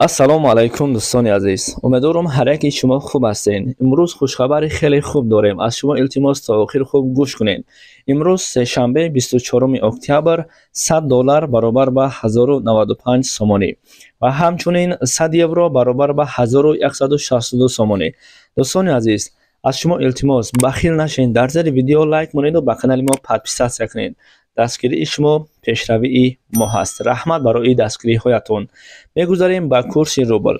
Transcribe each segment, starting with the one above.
Ассалому алайкум, дӯстони азиз. Умедворам, ҳар яки шумо хуб ҳастед. Имрӯз хушхабари хеле хуб дорем. Аз шумо илтимос, то охир хуб гӯш кунед. Имрӯз сешанбе, 24 октябр, 100 доллар баробар ба 1095 сомонӣ ва ҳамчунин 100 евро баробар ба 1162 сомонӣ. Дӯстони азиз, аз шумо илтимос, бахил нашед, дар зери видео лайк монеду ба канали мо подписаться кунед. Дастгирии шумо пешравии мо ҳаст. Раҳмат барои дастгириҳоятон. Мегузарем ба курси рубл,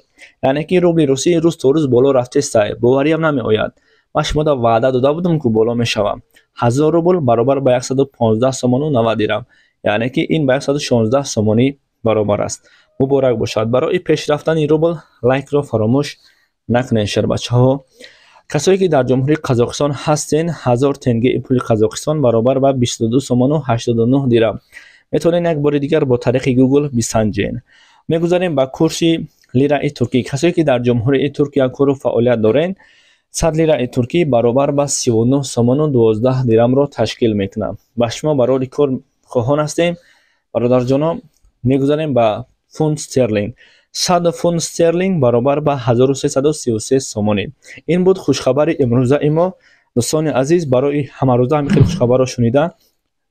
яъне ки рубли русӣ рӯз то рӯз боло рафтестай. Бовариам намеояд. Ман шумода ваъда дода будам, ку боло мешавам. 1000 рубл баробар ба 115 сомону 90 дирам, яъне ки ин ба 116 сомонӣ баробар аст. Муборак бошад. Барои пешрафтани рубл лайкро фаромӯш накунед, шербачаҳо. Касое ки дар Ҷумҳурии Қазоқистон ҳастен, 1000 тенгеи пули Қазоқистон баробар ба 22 сомону 89 дирам. Метавонед як бори дигар бо тариқи Гугл бисанҷен. Мегузарем ба курси лираи туркӣ. Касое ки дар Ҷумҳурии Туркия кору фаъолият дорен, 100 лираи туркӣ баробар ба 39 сомону 12 дирамро ташкил мекунад. Ба шумо барори кор хоҳон ҳастем, бародарҷоно. Мегузарем ба фунт стерлинг. 100 фунт стерлинг баробар ба 1333 сомонӣ. Ин буд хушхабари имрӯзаи мо. Дӯстони азиз, барои ҳамарӯза ҳамин хел хушхабарро шунида,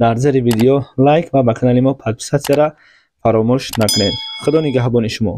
дар зери видео лайк ва ба канали мо подписаться ра фаромӯш накунед. Худо нигаҳбони шумо.